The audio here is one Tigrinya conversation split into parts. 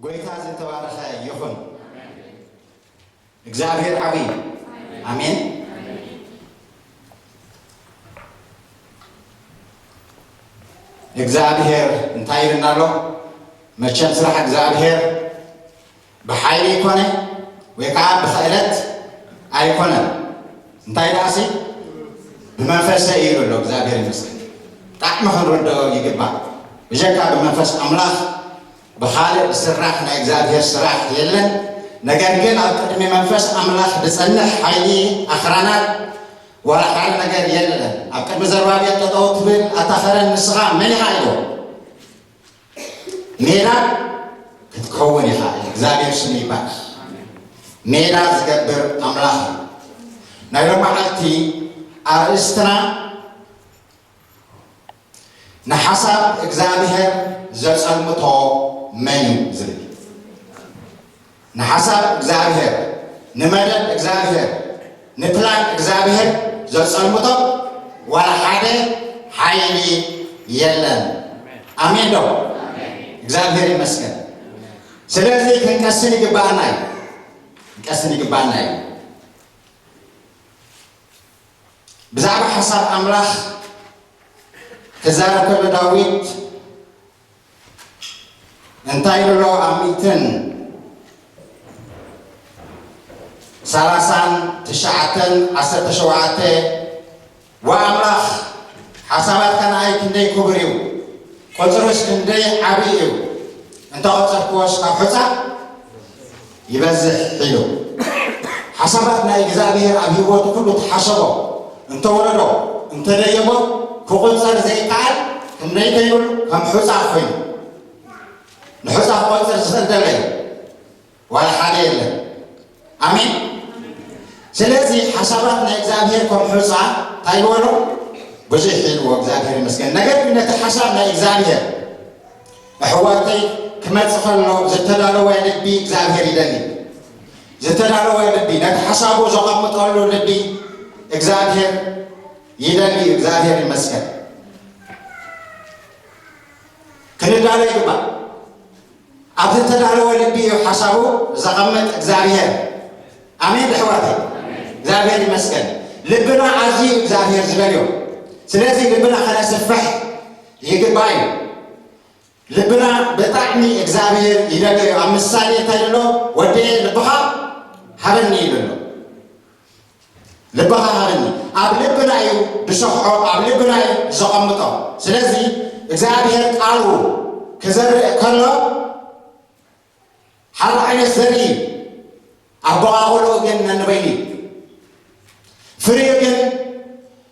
ጎይታ ዝተባረኸ ይኹን። እግዚኣብሔር ዓብዪ። ኣሜን። እግዚኣብሔር እንታይ ይልና ኣሎ? መቸም ስራሕ እግዚኣብሔር ብሓይሊ ይኮነ ወይ ከዓ ብኽእለት ኣይኮነን። እንታይ ደኣሲ ብመንፈሰ እዩ ኣሎ። እግዚኣብሔር ይመስገን። ብጣዕሚ ክንርድኦ ይግባእ። ብጀካ ብመንፈስ ኣምላኽ ብኻልእ ዝስራሕ ናይ እግዚኣብሔር ስራሕ የለን። ነገር ግን ኣብ ቅድሚ መንፈስ ኣምላኽ ዝጸንሕ ሓይሊ ኣኽራናት ዋላ ሓደ ነገር የለን። ኣብ ቅድሚ ዘሩባቤል ጠጠው ትብል ኣታ ኸረን ንስኻ መን ኢኻ ኢሉ። ሜዳ ክትከውን ኢኻ። እግዚኣብሔር ስሙ ይባረኽ። ሜዳ ዝገብር ኣምላኽ እዩ። ናይ ሎማዓልቲ ኣርእስትና ንሓሳብ እግዚኣብሔር ዘጸልምቶ መን እዩ ዝብል። ንሓሳብ እግዚኣብሔር፣ ንመደብ እግዚኣብሔር፣ ንፕላን እግዚኣብሔር ዘጸልምቶ ዋላ ሓደ ሓይሊ የለን። ኣሜን ዶ? እግዚኣብሔር ይመስገን። ስለዚ ክንቀስን ይግባኣና እዩ። ክንቀስን ይግባኣና እዩ። ብዛዕባ ሓሳብ ኣምላኽ ክዛረብ ከሎ ዳዊት እንታይ ኢሉ ኣሎ? ኣብ ሚእትን ሰላሳን ትሽዓተን ዓሰርተ ሸውዓተ፣ "ወኣምላኽ፣ ሓሳባትካ ንኣይ ክንደይ ክቡር እዩ፣ ቁጽሩስ ክንደይ ዓብዪ እዩ፣ እንተ ቖጸርክዎስ ካብ ሑጻ ይበዝሕ" ኢሉ። ሓሳባት ናይ እግዚኣብሔር ኣብ ህይወቱ ኩሉ ተሓሰቦ፣ እንተወረዶ፣ እንተደየቦ፣ ክቑጸር ዘይከኣል፣ ክንደይ ከይብል ከም ሑጻ ኮይኑ። ንሑጻ ክቖጽር ዝኽእል ደለ እዩ? ዋላ ሓደ የለን። ኣሜን። ስለዚ ሓሳባት ናይ እግዚኣብሔር ከም ሑጻ እንታይ ይበሎ? ብዙሕ ኢልዎ፣ እግዚኣብሔር ይመስገን። ነገር ግን ነቲ ሓሳብ ናይ እግዚኣብሔር ኣሕዋተይ ክመጽእ ከሎ ዝተዳለወ ልቢ እግዚኣብሔር ይደሊ። ዝተዳለወ ልቢ፣ ነቲ ሓሳቡ ዘቐምጠሉ ልቢ እግዚኣብሔር ይደሊ። እግዚኣብሔር ይመስገን። ክንዳሎ ይግባእ። ኣብ ዝተዳለወ ልቢ እዩ ሓሳቡ ዘቐምጥ እግዚኣብሔር። ኣሜን ኣሕዋተይ። እግዚኣብሔር ይመስገን። ልብና ኣዝዩ እግዚኣብሔር ዝደልዮ። ስለዚ ልብና ከነስፍሕ ይግባእ እዩ። ልብና ብጣዕሚ እግዚኣብሔር ይደልዮ እዩ። ኣብ ምሳሌ እንታይ ኣሎ? "ወደየ ልብኻ ሃበኒ" ይብል ኣሎ። ልብኻ ሃበኒ። ኣብ ልብና እዩ ዝሰፍሖ፣ ኣብ ልብና እዩ ዘቐምጦ። ስለዚ እግዚኣብሔር ቃሉ ክዘርእ ከሎ ሓደ ዓይነት ዘርኢ፣ ኣበቓቕልኡ ግን ነንበይኑ እዩ። ፍሪኡ ግን፣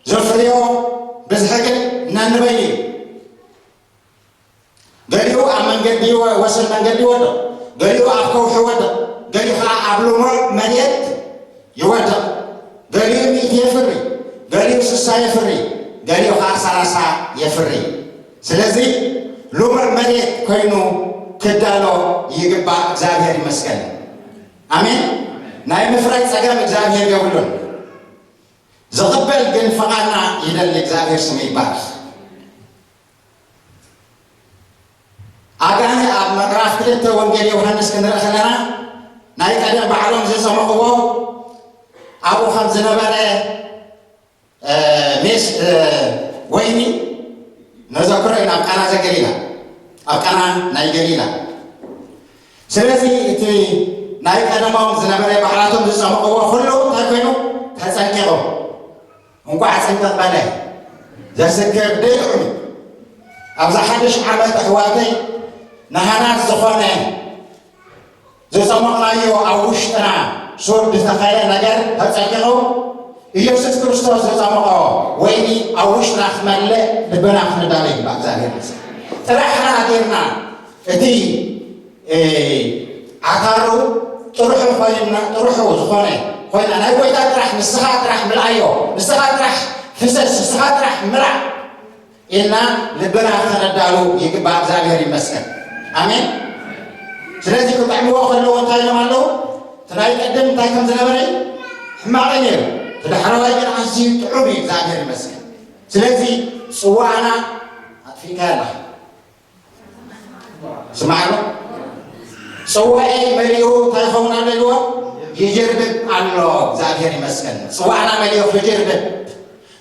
ዘፍርዮ ብዝሒ ግን ነንበይኑ እዩ። ገሊኡ ኣብ መንገዲ ይወ-፣ ወሰን መንገዲ ይወድቕ፣ ገሊኡ ኣብ ከውሒ ይወድቕ፣ ገሊኡ ኸዓ ኣብ ልሙዕ መሬት ይወድቕ። ገሊኡ ሚእቲ የፍሪ፣ ገሊኡ ስሳ የፍሪ፣ ገሊኡ ኸዓ ሰላሳ የፍሪ። ስለዚ ልሙዕ መሬት ኮይኑ ክዳሎ ይግባእ። እግዚኣብሔር ይመስገን። ኣሜን። ናይ ምፍራይ ጸገም እግዚኣብሔር የብሉን። ዝቕበል ግን ፍቓድና ይደሊ። እግዚኣብሔር ስሙ ይባረኽ። ኣጋንንት ኣብ ምዕራፍ ክልተ ወንጌል ዮሃንስ ክንርኢ ከለና ናይ ቀደም ባዕሎም ዝጸመቕዎ ኣብኡ ከም ዝነበረ፣ እ፣ ሜስ፣ እ፣ ወይኒ ነዘክሮ ኢና ኣብ ቃና ዘገሊላ፣ ኣብ ቃና ናይ ገሊላ። ስለዚ እቲ ናይ ቀደሞም ዝነበረ ባዕላቶም ዝጸመቕዎ ኩሉ እንታይ ኮይኑ ተጸንቂቑ። እንቋዕ ጽንቀቕ በለ። ዘስክር ደይጥዑም እዩ። ኣብዚ ሓድሽ ዓመት ኣሕዋተይ፣ ናህና ዝኾነ ዝጸመቕናዮ ኣብ ውሽጥና ሱር ዝተኸለ ነገር ተጸቂቑ፣ ኢየሱስ ክርስቶስ ዘጸመቖ ወይኒ ኣብ ውሽጥና ክመልእ ልብና ክንዳለ ይግባእ። እግዚኣብሔር ይመስገን። ጥራሕና ጌርና እቲ እ፣ ዓታሩ ጥርሑ ኮይና፣ ጥርሑ ዝኾነ ኮይና፣ ናይ ጎይታ ጥራሕ፣ ንስኻ ጥራሕ ምልኣዮ፣ ንስኻ ጥራሕ ፍሰስ፣ ንስኻ ጥራሕ ምልኣ ኢልና ልብና ከነዳሉ ይግባእ። እግዚኣብሔር ይመስገን። ኣሜን። ስለዚ ክጥዕምዎ ከለዎ እንታይ ኢሎም ኣለዉ? እቲ ናይ ቅድም እንታይ ከም ዝነበረ ሕማቕ ነይሩ፣ እቲ ዳሕረዋይ ግን ኣዝዩ ጥዑም እዩ። እግዚኣብሔር ይመስገን። ስለዚ ጽዋዕና ኣጥፊእካዮ ኣለኻ። ስማዕ ኣሎ። ጽዋኤ መሊኡ እንታይ ይኸውን ኣሎ ኢልዎ? ይጅርብብ ኣሎ። እግዚኣብሔር ይመስገን። ጽዋእና መሊኡ ይጅርብብ።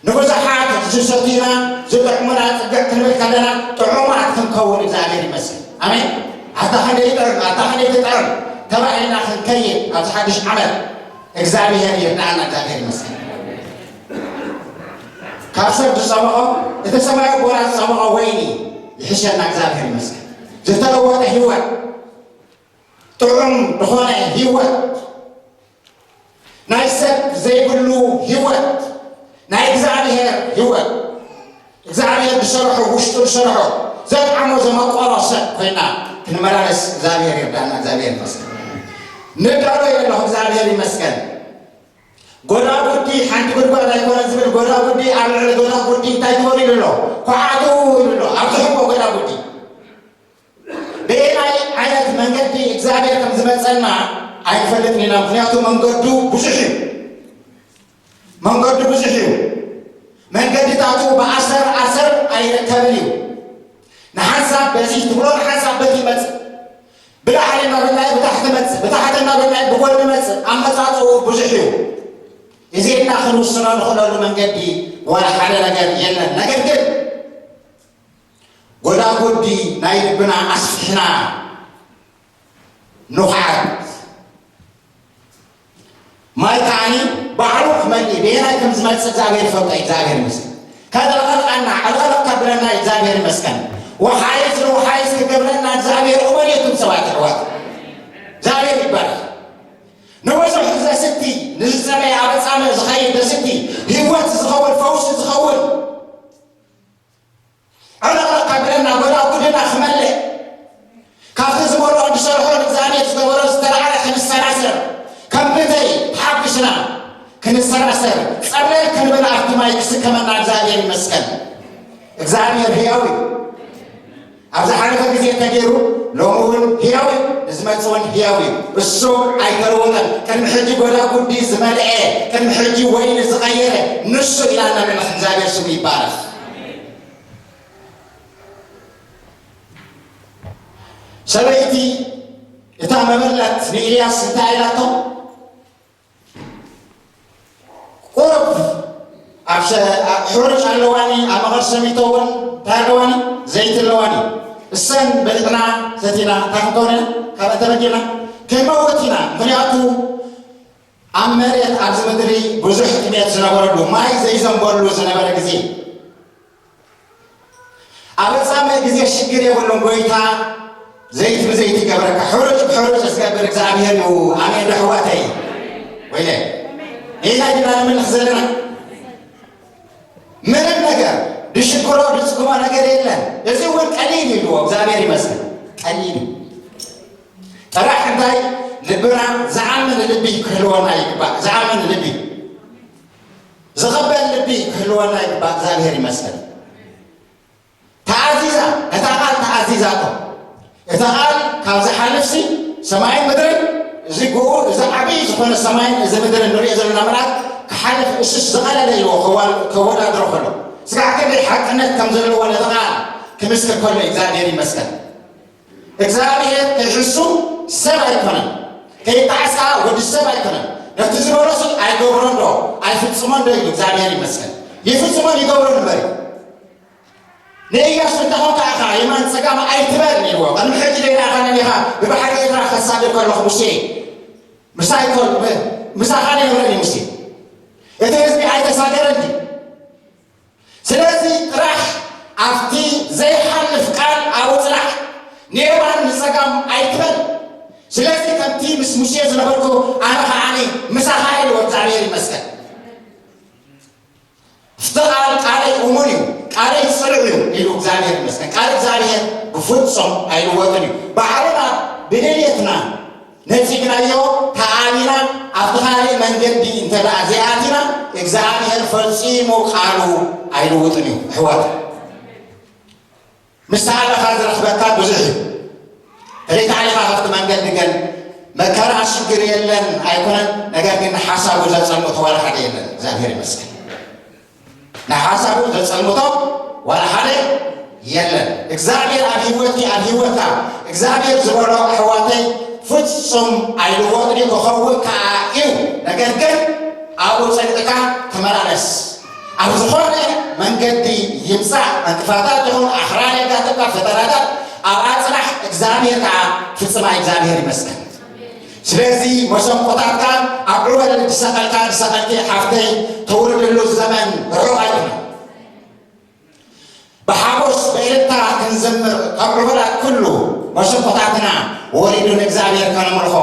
ንብዙሓት ዝሰትዩና ዝጥዕሙና ጽግዕ ክንብል ከለና ጥዑማት ክንከውን እግዚኣብሔር ይመስገን። ኣሜን። ኣታ ክንደይ ይጥዕም፣ ኣታ ክንደይ ትጥዕም ተባሂልና ክንከይድ ኣብዚ ሓድሽ ዓመት እግዚኣብሔር ይርዳእና። እግዚኣብሔር ይመስገን። ካብ ሰብ ዝጸምኦ፣ እቲ ሰማያዊ ጎና ዝጸምኦ ወይኒ ይሕሸና። እግዚኣብሔር ይመስገን። ዝተለወጠ ህይወት፣ ጥዑም ዝኾነ ህይወት፣ ናይ ሰብ ዘይብሉ ህይወት፣ ናይ እግዚኣብሔር ህይወት፣ እግዚኣብሔር ዝሰርሖ፣ ውሽጡ ዝሰርሖ፣ ዘጥዓሞ፣ ዘመቆሮ ሰብ ኮይና ክንመላለስ እግዚኣብሔር ይርዳእና። እግዚኣብሔር ይመስገን። ንዳሎ የለኹ። እግዚኣብሔር ይመስገን። ጎዳጉዲ ሓንቲ ጉድጓድ ኣይኮነን ዝብል፣ ጎዳጉዲ ኣብ ልዕሊ ጎዳጉዲ እንታይ ትበሉ ኢሉ ኣሎ? ኳዓቱ ኢሉ ኣሎ። ኣብዝሕዎ ጎዳጉዲ። በየናይ ዓይነት መንገዲ እግዚኣብሔር ከም ዝመጸና ኣይንፈልጥን ኢና። ምኽንያቱ መንገዱ ብዙሕ እዩ። መንገዱ ብዙሕ እዩ። መንገድታቱ ብኣሰር ኣሰር ኣይርከብን እዩ። ንሓንሳብ በዚ ትብሎ፣ ንሓንሳብ በቲ ይመጽእ። ብላዕሊ እናበልናዮ ብታሕቲ መጽእ፣ ብታሕቲ እናበልናዮ ብጎኒ መጽእ። ኣመጻጽኡ ብዙሕ እዩ። እዚ ኢልና ክንውስኖ ንኽእለሉ መንገዲ ዋላ ሓደ ነገር የለን። ነገር ግን ጎዳጉዲ ናይ ልብና ኣስፊሕና ንኹዓት። ማይ ከዓኒ ባዕሉ ክመልእ በየናይ ከም ዝመጽእ እግዚኣብሔር ይፈልጦ እዩ። እግዚኣብሔር ይመስገን። ከጥለቐልቃና፣ ዕልቐልቕ ከብለና እግዚኣብሔር ይመስገን። ወሓይዝ ንወሓይዝ ክገብረና እግዚኣብሔር እመን የቱም ሰባት ኣሕዋት። እግዚኣብሔር ይባረክ። ንብዙሕ ዘስቲ፣ ንዝጸመየ ኣብ ጻምእ ዝኸይድ ዘስቲ፣ ህይወት ዝኸውን፣ ፈውሲ ዝኸውን፣ ዕልቕልቕ ከብለና፣ ጎዳጉድና ክመልእ፣ ካብቲ ዝበልዖ ዝሰርሖ ንእግዚኣብሔር ዝገበሮ ዝተላዕለ ክንሰራሰር፣ ከም ብተይ ተሓጒስና ክንሰራሰር፣ ጸብለል ክንብል ኣብቲ ማይ ክስከመና እግዚኣብሔር ይመስገን። እግዚኣብሔር ህያው እዩ። ኣብ ዝሓለፈ ግዜ ተገይሩ፣ ሎሚ እውን ህያው እዩ፣ ንዝመጽእ እውን ህያው እዩ። እሱ ኣይተለወጠን። ቅድሚ ሕጂ ጎዳጉዲ ዝመልአ፣ ቅድሚ ሕጂ ወይኒ ዝቐየረ ንሱ ኢላና ነምልኽ። እግዚኣብሔር ስሙ ይባረኽ። ሰበይቲ እታ መበለት ንኤልያስ እንታይ ኢላቶ? ቁሩብ ኣብ ሰ-፣ ኣብ ሕሩጭ ኣለዋኒ፣ ኣብ መቐር ሰሚቶ እውን እንታይ ኣለዋኒ? ዘይቲ ኣለዋኒ። እሰን በሊዕና ሰቲና እንታይ ክንከውን ኢና? ካብ ተበዲልና ክንመውት ኢና። ምኽንያቱ ኣብ መሬት ኣብዚ ምድሪ ብዙሕ ጥሜት ዝነበረሉ፣ ማይ ዘይዘንበሉ ዝነበረ ግዜ። ኣብ ጻምእ ግዜ ሽግር የብሉን። ጎይታ ዘይቲ ብዘይቲ ይገብረካ፣ ሕሩጭ ብሕሩጭ ዝገብር እግዚኣብሔር እዩ። ኣሜን ዶ ኣሕዋተይ? ወይለ ጌታ ዲና ንምልኽ ዘለና ምንም ነገር ድሽግሮ ድጽግሞ ነገር የለን። እዚ እውን ቀሊል እዩ፣ እግዚኣብሔር ይመስገን፣ ቀሊል እዩ። ጥራሕ እንታይ ልብና ዝኣምን ልቢ ክህልወና ይግባእ። ዝኣምን ልቢ፣ ዝቕበል ልቢ ክህልወና ይግባእ። እግዚኣብሔር ይመስገን። ተኣዚዛ፣ ነታ ቃል ተኣዚዛቶ። እታ ቃል ካብ ዝሓልፍሲ ሰማይን ምድርን፣ እዚ ግኡ፣ እዚ ዓብዪ ዝኾነ ሰማይን እዚ ምድርን ንሪኦ ዘለና መልኣክ ክሓልፍ እሱስ ዝቐለለ ኢልዎ ከዋል-፣ ከወዳድሮ ከሎ፣ ስጋዕ ክንደይ ሓቅነት ከም ዘለዎ ነቲ ቃል ክምስክር ከሎ እግዚኣብሔር ይመስገን። እግዚኣብሔር ከይሕሱ ሰብ ኣይኮነን፣ ከይጣዕስ ከዓ ወዲ ሰብ ኣይኮነን። ነቲ ዝበሎሲ ኣይገብሮን ዶ ኣይፍጽሞን ዶ ኢሉ እግዚኣብሔር ይመስገን። ይፍጽሞን ይገብሮን እምበር እዩ። ንኢያሱ እንተ ኾንካ ኢኻ የማን ጸጋም ኣይትበል ኢልዎ። ቅድሚ ሕጂ ዘይረኣኻኒ ኢኻ፣ ብባሕሪ ኤርትራ ከሳግር ከለኹ ሙሴ ምሳይ ኮን-፣ ብ-፣ ምሳኻ ነይረ እዩ ሙሴ። እቲ ህዝቢ ኣይተሳገረን ድዩ? ስለዚ ጥራሕ ኣብቲ ዘይሓልፍ ቃል ኣብኡ ጽናሕ፣ ንየማን ንጸጋም ኣይትበል። ስለዚ ከምቲ ምስ ሙሴ ዝነበርኩ ኣነ ኸዓኒ ምሳኻ ኢልዎ። እግዚኣብሔር ይመስገን። እቲ ቃል ቃለይ እሙን እዩ፣ ቃለይ ጽኑዕ እዩ ኢሉ እግዚኣብሔር ይመስገን። ቃል እግዚኣብሔር ብፍጹም ኣይልወጥን እዩ። ባዕልና ብድልየትና ነጺግናዮ ተኣሊና ኣብቲ ካልእ መንገዲ እንተ ደኣ ዘይኣቲና እግዚኣብሔር ፈጺሙ ቃሉ ኣይልውጥን እዩ። ኣሕዋት፣ ምስ ተኣለኻ ዝረኽበካ ብዙሕ እዩ። ፈሊጣ ኢኻ ካብቲ መንገዲ ግን መከራ ሽግር የለን ኣይኮነን፣ ነገር ግን ንሓሳቡ ዘጸልምቶ ዋላ ሓደ የለን። እግዚኣብሔር ይመስገን። ንሓሳቡ ዘጸልምቶ ዋላ ሓደ የለን። እግዚኣብሔር ኣብ ህይወትኪ፣ ኣብ ህይወትካ እግዚኣብሔር ዝበሎ ኣሕዋተይ ፍጹም ኣይልወጥን እዩ፣ ክኸውን ከኣ እዩ። ነገር ግን ኣብኡ ጸኒዕካ ተመላለስ። ኣብ ዝኾነ መንገዲ ይምጻእ፣ ዕንቅፋታት ይኹን ኣኽራን የጋጥምካ፣ ፈተናታት፣ ኣብኣ ጽናሕ፣ እግዚኣብሔር ከኣ ፍጹም እግዚኣብሔር ይመስገን። ስለዚ መሰንቆታትካ ኣብ ዕበል ድሰቐልካ ድሰቐልኪ ሓፍተይ፣ ተውርድሉ ዘመን ርሑቕ ኣይኮነን። ብሓጎስ ብእልልታ ክንዘምር ካብ ዕበላት ኩሉ መሰንቆታትና ወሪዱ ንእግዚኣብሔር ከነምልኾ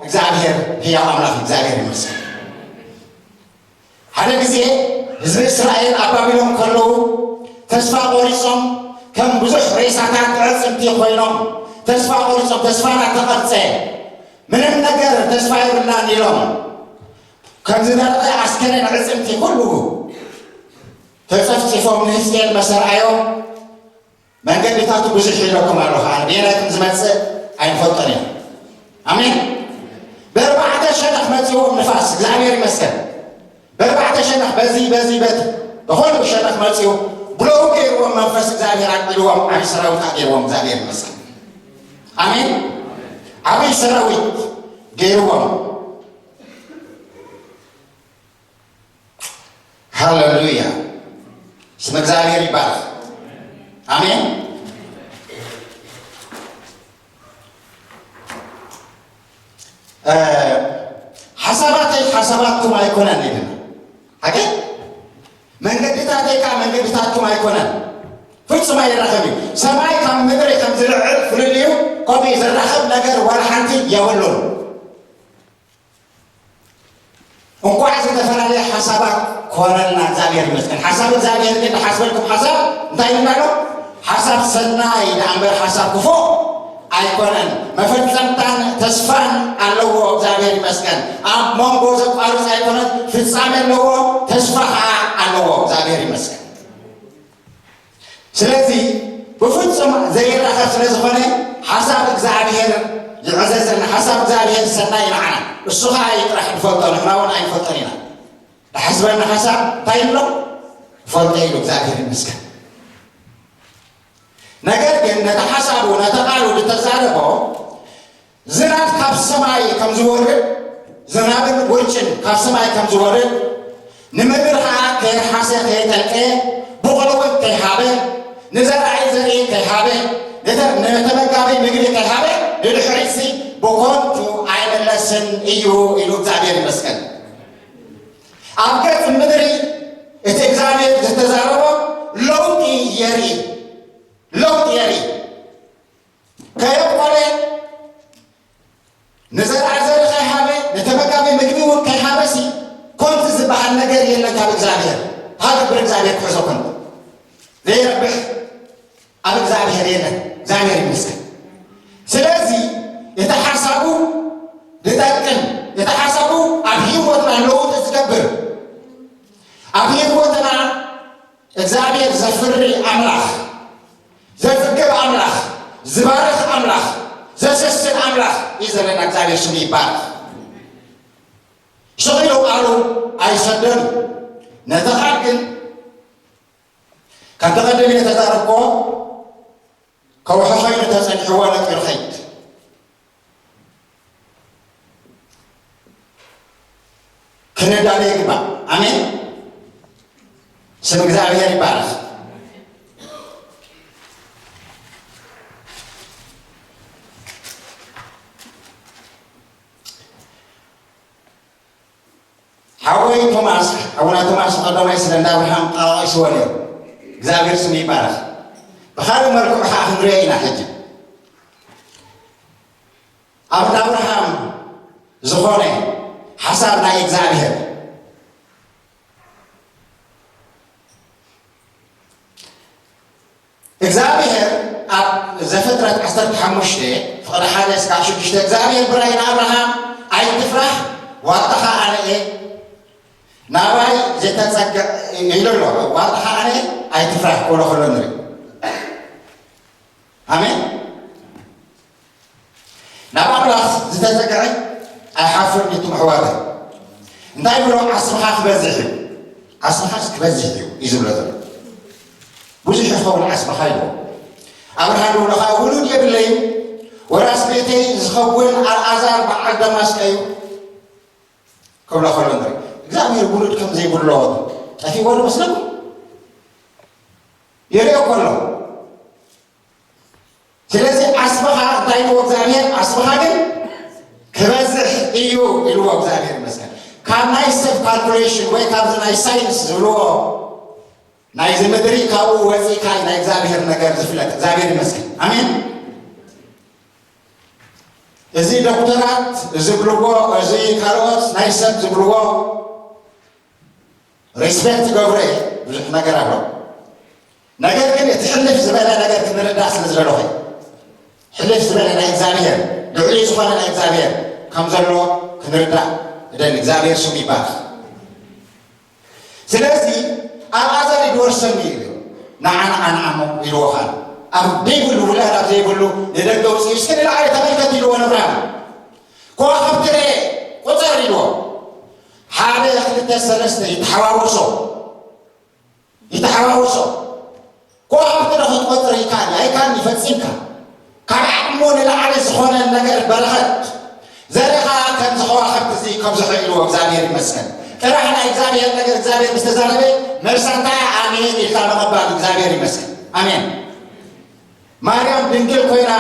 እግዚኣብሔር ህያው ኣምላኽ እግዚኣብሔር ይመስገን። ሓደ ግዜ ህዝቢ እስራኤል ኣብ ባቢሎን ከለዉ ተስፋ ቆሪጾም ከም ብዙሕ ሬሳታት ኣዕጽምቲ ኮይኖም ተስፋ ቆሪጾም ተስፋና ተቐርጸ ምንም ነገር ተስፋ የብልናን ኢሎም ከም ዝደረቐ ኣስከሬን ኣዕጽምቲ ኩሉ ተጸፍጺፎም ንህዝቅኤል መሰ ኣርኣዮ መንገድታቱ ብዙሕ ኢለኩም ኣለኹ ኣነ ቤናይ ከም ዝመጽእ ኣይንፈልጦን ኢና። ኣሜን። ብኣርባዕተ ሸነኽ መጺዎም ንፋስ እግዚኣብሔር ይመስገን። ብኣርባዕተ ሸነኽ በዚ በዚ በቲ ብኹሉ ሸነኽ መጺኡ ብለው ገይርዎም መንፈስ እግዚኣብሔር ኣቅልዎም ዓብዪ ሰራዊት ገይርዎም እግዚኣብሔር ይመስገን። ኣሜን። ዓብዪ ሰራዊት ገይርዎም ሃሌሉያ። ስም እግዚኣብሔር ይባረክ። ኣሜን። ሓሳባተይ ሓሳባትኩም ኣይኮነን ይብል። ሓቂ መንገድታተይ ከዓ መንገድታትኩም ኣይኮነን። ፍጹም ኣይራኸብ እዩ። ሰማይ ካብ ምድሪ ከም ዝልዕል ፍልልዩ ከምኡ ዝራኸብ ነገር ዋላ ሓንቲ የብሉን። እንኳዕ ዝተፈላለየ ሓሳባት ኮነልና እግዚኣብሔር ይመስገን። ሓሳብ እግዚኣብሔር ግን ዝሓስበልኩም ሓሳብ እንታይ ይብላሎ? ሓሳብ ሰናይ ደኣ እምበር ሓሳብ ክፉእ ኣይኮነን። መፈጸምታን ተስፋን ኣለዎ እግዚኣብሔር ይመስገን። ኣብ መንጎ ዘቋርፅ ኣይኮነን፣ ፍጻሜ ኣለዎ፣ ተስፋ ከዓ ኣለዎ እግዚኣብሔር ይመስገን። ስለዚ ብፍጹም ዘይራኸብ ስለ ዝኾነ ሓሳብ እግዚኣብሔር ይዕዘዘና። ሓሳብ እግዚኣብሔር ሰናይ ንዓና እሱ ኸዓ እዩ ጥራሕ ንፈልጦ፣ ንሕና እውን ኣይንፈልጦን ኢና። ዝሓስበና ሓሳብ እንታይ ይብሎ? ፈልጠ ኢሉ እግዚኣብሔር ይመስገን። ነገር ግን ነቲ ሓሳቡ ነቲ ቃሉ ዝተዛረቦ ዝናብ ካብ ሰማይ ከም ዝወርድ ዝናብን ውርጭን ካብ ሰማይ ከም ዝወርድ ንምድሪ ኸዓ ከይርሓሰ ከይጠልቀ ብቑል እውን ከይሃበ ንዘራኢ ዘርኢ ከይሃበ ንተመጋቢ ምግቢ ከይሃበ ንድሕሪትሲ ብኮንቱ ኣይመለስን እዩ ኢሉ እግዚኣብሔር ይመስገን። ኣብ ገጽ ምድሪ እቲ እግዚኣብሔር ዝተዛረቦ ለውጢ የርኢ። ለውጢ የርኢ። ከየቆለ ንዘርኣ ዘሪ ከይሃበ ንተመጋቢ ምግቢ እውን ከይሃበሲ ኮንቲ ዝበሃል ነገር የለን ካብ እግዚኣብሔር። ሃገብር እግዚኣብሔር ክሕዞ ኮንቲ ዘይረብሕ ኣብ እግዚኣብሔር የለን። እግዚኣብሔር ይመስገን። ስለዚ እቲ ሓሳቡ ዝጠቅም እቲ ሓሳቡ ኣብ ህይወትና ለውጢ ዝገብር ኣብ ህይወትና እግዚኣብሔር ዘፍሪ ኣምላኽ፣ ዘጽግብ ኣምላኽ፣ ዝባርኽ ኣምላኽ፣ ዘሰስን ኣምላኽ እዩ ዘለና። እግዚኣብሔር ስሙ ይባርኽ። ሽቕ ኢሉ ቃሉ ኣይሰደን። ነቲ ቃል ግን ከም ተቐድም እየ ተዛረብኮ ከውሒ ኸይኑ ተጸኒሕዎ ነጢሩ ኸይድ። ክንዳለ ይግባእ። ኣሜን። ስም እግዚኣብሔር ይባረክ። ሓወይ ቶማስ ሓውና ቶማስ ቀዳማይ ስለ እንዳ ኣብርሃም ጠቃቂስዎ ነይሩ። እግዚኣብሔር ስሙ ይባረክ። ብካልእ መልክዑ ከዓ ክንሪኦ ኢና ሕጂ። ኣብ እንዳ ኣብርሃም ዝኾነ ሓሳብ ናይ እግዚኣብሔር እግዚኣብሔር ኣብ ዘፍጥረት ዓሰርተ ሓሙሽተ ፍቕዲ ሓደ እስካብ ሽዱሽተ እግዚኣብሔር ብራይ ንኣብርሃም ኣይትፍራሕ ዋጣኻ ኣነ እየ ናባይ ዘይተጸግዕ ኢሉ ኣሎ። ዋጣኻ ኣነ ኣይትፍራሕ ክብሎ ከሎ ንርኢ። ኣሜን። ናብ ኣምላኽ ዝተጸግዐ ኣይሓፍርን እዩ። ትምሕዋተ እንታይ ብሎ ዓስብኻ ክበዝሕ እዩ። ዓስብኻስ ክበዝሕ እዩ እዩ ዝብሎ ዘሎ። ብዙሕ ይኸውን ዓስብኻ ይብሎ። ኣብርሃም ይብሎ ከዓ ውሉድ የብለይን ወራስ ቤተይ ዝኸውን ኣልዓዛር በዓል ደማስቆ እዩ ክብሎ ከሎ ንርኢ። እግዚኣብሔር ውሉድ ከም ዘይብሎ ጠፊእዎ ዶ መስለኩም? የርእዮ ከሎ። ስለዚ ዓስብኻ እንታይ ኢልዎ እግዚኣብሔር? ዓስብኻ ግን ክበዝሕ እዩ ኢልዎ እግዚኣብሔር ይመስገን። ካብ ናይ ሰብ ካልኩሌሽን ወይ ካብዚ ናይ ሳይንስ ዝብልዎ ናይዚ ምድሪ ካብኡ ወፂእካ እዩ ናይ እግዚኣብሔር ነገር ዝፍለጥ። እግዚኣብሔር ይመስገን። ኣሜን። እዚ ዶክተራት ዝብልዎ፣ እዚ ካልኦት ናይ ሰብ ዝብልዎ ሪስፔክት ገብሮ እየ። ብዙሕ ነገር ኣሎ። ነገር ግን እቲ ሕልፍ ዝበለ ነገር ክንርዳእ ስለ ዝደለኹ እየ። ሕልፍ ዝበለ ናይ እግዚኣብሔር፣ ልዑል ዝኾነ ናይ እግዚኣብሔር ከም ዘሎ ክንርዳእ እደሊ። እግዚኣብሔር ስሙ ይባርኽ። ስለዚ ኣልዓዛር ድወርሰኒ እዩ። ንዓ ንዓ ንዓ እሞ ኢልዎ ኻል ኣብ ዘይብሉ፣ ውላድ ኣብ ዘይብሉ ንደገ ውፅእ፣ እስኪ ንላዕሊ ተመልከት ኢልዎ ንብርሃን። ከዋኽብቲ ርኤ፣ ቁፀር ኢልዎ። ሓደ፣ ክልተ፣ ሰለስተ ይተሓዋወሶ፣ ይተሓዋወሶ። ከዋኽብቲ ዶ ክትቆፅር ይከኣል? ኣይከኣልን እዩ ፈፂምካ። ካብ ዓቕሙ ንላዕሊ ዝኾነ ነገር በረኸት ዘርኻ ከምዚ ከዋኽብቲ እዚ ከብዝሖ ኢልዎ። እግዚኣብሔር ይመስገን። ጥራሕ ናይ እግዚኣብሔር ነገር እግዚኣብሔር ምስ ተዛረበ መልሳ እንታይ? ኣሜን ኢልካ ምቕባል። እግዚኣብሔር ይመስገን። ኣሜን። ማርያም ድንግል ኮይና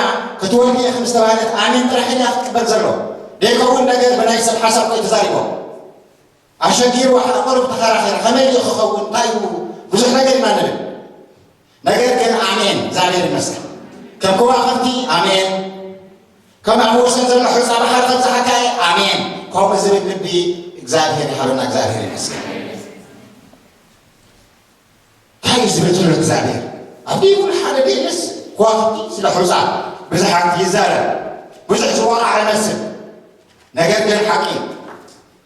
ክትወልድ ኢኺ ምስ ተባህለት ኣሜን ጥራሕ ኢላ ክትቅበል ዘሎ። ደይከውን ነገር ብናይ ሰብ ሓሳብ ቆይ ተዛሪቦም። ኣሸጊርዋ፣ ሓቆርብ ተኸራኸረ፣ ከመይ ድዩ ክኸውን? እንታይ እዩ? ብዙሕ ነገር ኢና ንብል። ነገር ግን ኣሜን፣ እግዚኣብሔር ይመስገን። ከም ከዋኽብቲ ኣሜን፣ ከም ኣብ ወሰን ዘሎ ሑጻ ባሕሪ ከም ዝሓካየ ኣሜን፣ ከምኡ ዝብል ልቢ እግዚኣብሔር ይሃበና። እግዚኣብሔር ይመስገን። እንታይ እዩ ዝብል ዘሎ እግዚኣብሔር? ኣብ ደይብሉ ሓደ ደይብልስ ከዋኽብቲ ስለ ሑጻ ብዙሓት ይዛረብ፣ ብዙሕ ዝወቓዕ ይመስል። ነገር ግን ሓቂ፣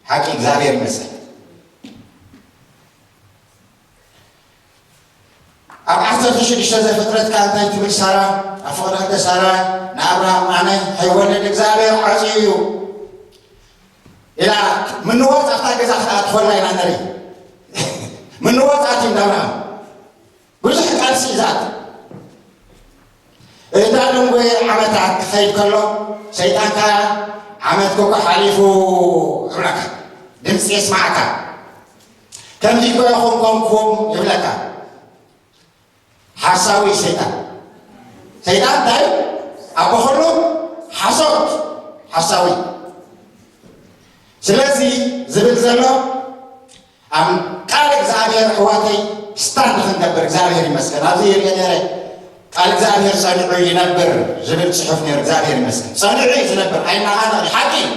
ሓቂ እግዚኣብሔር ይመስል። ኣብ ዓሰርተ ሽዱሽተ ዘፍጥረት ከኣ እንታይ ትብል ሳራ? ኣብ ፍቕሪ ክልተ ሳራ ንኣብርሃም ኣነ ከይወልድ እግዚኣብሔር ዓጽዩ እዩ ኢላ ምንዋጽ ኣብታ ገዛ ክትኣትወላ ኢና ንርኢ። ምንዋጽ ኣትዩ እንዳ ኣብርሃም ብዙሕ ቃልሲ እዩ ዝኣቱ። እታ ደንጎየ ዓመታት ክኸይድ ከሎ ሰይጣን ከኣ ዓመት ኮኮ ሓሊፉ ይብለካ። ድምፂ የስማዓካ። ከምዚ እኮ ኢኹም ኮንኩም ይብለካ። ሓሳዊ ሰይጣን። ሰይጣን እንታይ? ኣቦ ኩሉ ሓሶት፣ ሓሳዊ። ስለዚ ዝብል ዘሎ ኣብ ቃል እግዚኣብሔር ኣሕዋተይ ስታንድ ክንገብር እግዚኣብሔር ይመስገን። ኣብዚ ይርኢ ነይረ ቃል እግዚኣብሔር ጸኒዑ ይነብር ዝብል ጽሑፍ ነይሩ። እግዚኣብሔር ይመስገን። ጸኒዑ እዩ ዝነብር፣ ኣይነቓነቕን። ሓቂ እዩ።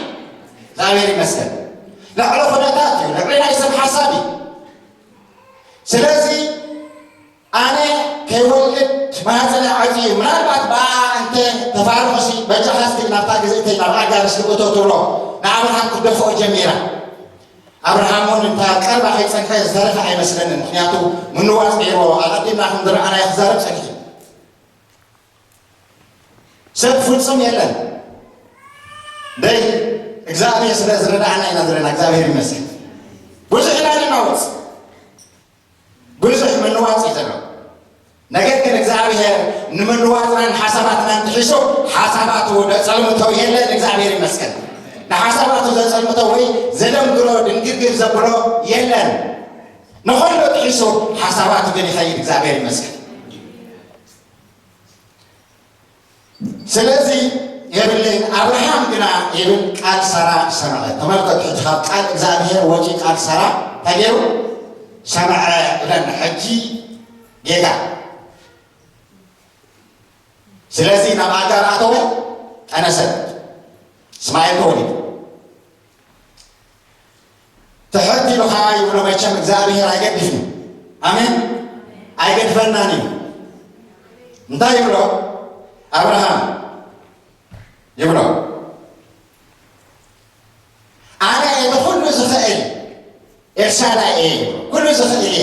እግዚኣብሔር ይመስገን። ልዕሊ ኩነታት እዩ፣ ልዕሊ ናይ ሰብ ሓሳብ እዩ። ስለዚ ኣነ ከይወልድ ማህፀነ ዓፅዩ እዩ። ምናልባት ብኣ እንተ ተፋርቑሲ በጃኻ እስኪ ናብታ ግዝእተይ ናብ ኣጋር እስኪ እቶ ትብሎ ንኣብርሃም ክትደፍኦ ጀሚራ። ኣብርሃም እውን እንታ ቀልባ ከይፀንሐ ዝተረፈ ኣይመስለንን። ምክንያቱ ምንዋፅ ነይርዎ። ኣቐዲምና ከም ዝረኣናዮ ክዛረብ ፀኒሑ። ሰብ ፍጹም የለን። ደይ እግዚኣብሔር ስለ ዝረዳእና ኢና ዘለና። እግዚኣብሔር ይመስገን። ብዙሕ ኢና ንናወፅ። ብዙሕ ምንዋፅ እዩ ዘሎ። ነገር ግን እግዚኣብሔር ንምንዋፅናን ሓሳባትናን ጥሒሱ ሓሳባቱ ዘፀልምቶ የለን። እግዚኣብሔር ይመስገን። ንሓሳባቱ ዘፀልምቶ ወይ ዘደንግሮ ድንግርግር ዘብሎ የለን። ንኹሉ ጥሒሱ ሓሳባቱ ግን ይኸይድ። እግዚኣብሔር ይመስገን። ስለዚ የብለይን ኣብርሃም ግና ይብል ቃል ሳራ ሰምዐ። ተመልከቱ፣ ሕጂ ካብ ቃል እግዚኣብሔር ወፂኡ ቃል ሳራ እንታይ ገይሩ ሰምዐ? ብለን ሕጂ ጌጋ። ስለዚ ናብ ኣጋር ኣተወ፣ ጠነሰት፣ እስማኤል ተወሊዱ። ትሕት ኢሉ ኸዓ ይብሎ፣ መቸም እግዚኣብሔር ኣይገድፍን እዩ። ኣሜን። ኣይገድፈናን እዩ። እንታይ ይብሎ ኣብርሃም? ይብሎ ኣነ እየ ኩሉ ዝኽእል፣ ኤልሻዳይ እየ፣ ኩሉ ዝኽእል እየ።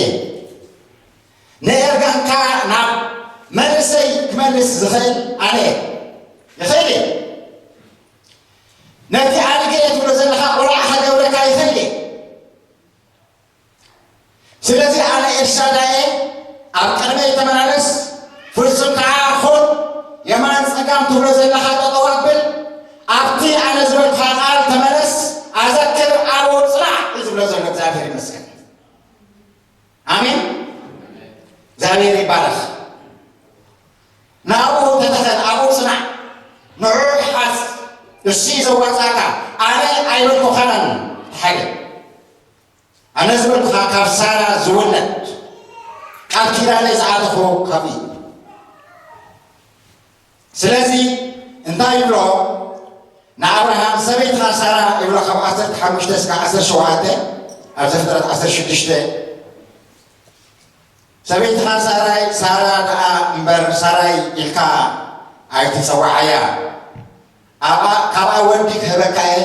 ንኤርጋንካ ናብ መንእሰይ ክመልስ ዝኽእል ኣነ እየ። ይኽእል እየ። ነቲ ኣድገ እየ ትብሎ ዘለኻ ቆልዓ ከገብረካ ይኽእል እየ። ስለዚ ኣነ ኤልሻዳይ እየ፣ ኣብ ቅድመይ ተመላለስ፣ ፍጹም ከዓ ኹን። የማን ጸጋም ትብሎ ዘለኻ ጠጠዋት እግዚኣብሔር ይባረኽ። ናብኡ ተተኸል፣ ኣብኡ ጽናዕ፣ ንዕኡ ሓዝ፣ እሱ እዩ ዘዋጻእካ። ኣነ ኣይበልኩኻን። ሓደ ኣነ ዝበልኩኻ ካብ ሳራ ዝውለድ ቃል ኪዳነይ ዝኣተኽዎ ካብኡ እዩ። ስለዚ እንታይ ይብሎ ንኣብርሃም? ሰበይትኻ ሳራ ይብሎ፣ ካብ ዓሰርተ ሓሙሽተ እስካብ ዓሰርተ ሸውዓተ ኣብ ዘፍጥረት ዓሰርተ ሽዱሽተ። ሰበይትኻ ሳራይ፣ ሳራ ደኣ እምበር ሳራይ ኢልካ ኣይትጸውዓያ። ኣብኣ፣ ካብኣ ወዲ ክህበካ እየ፣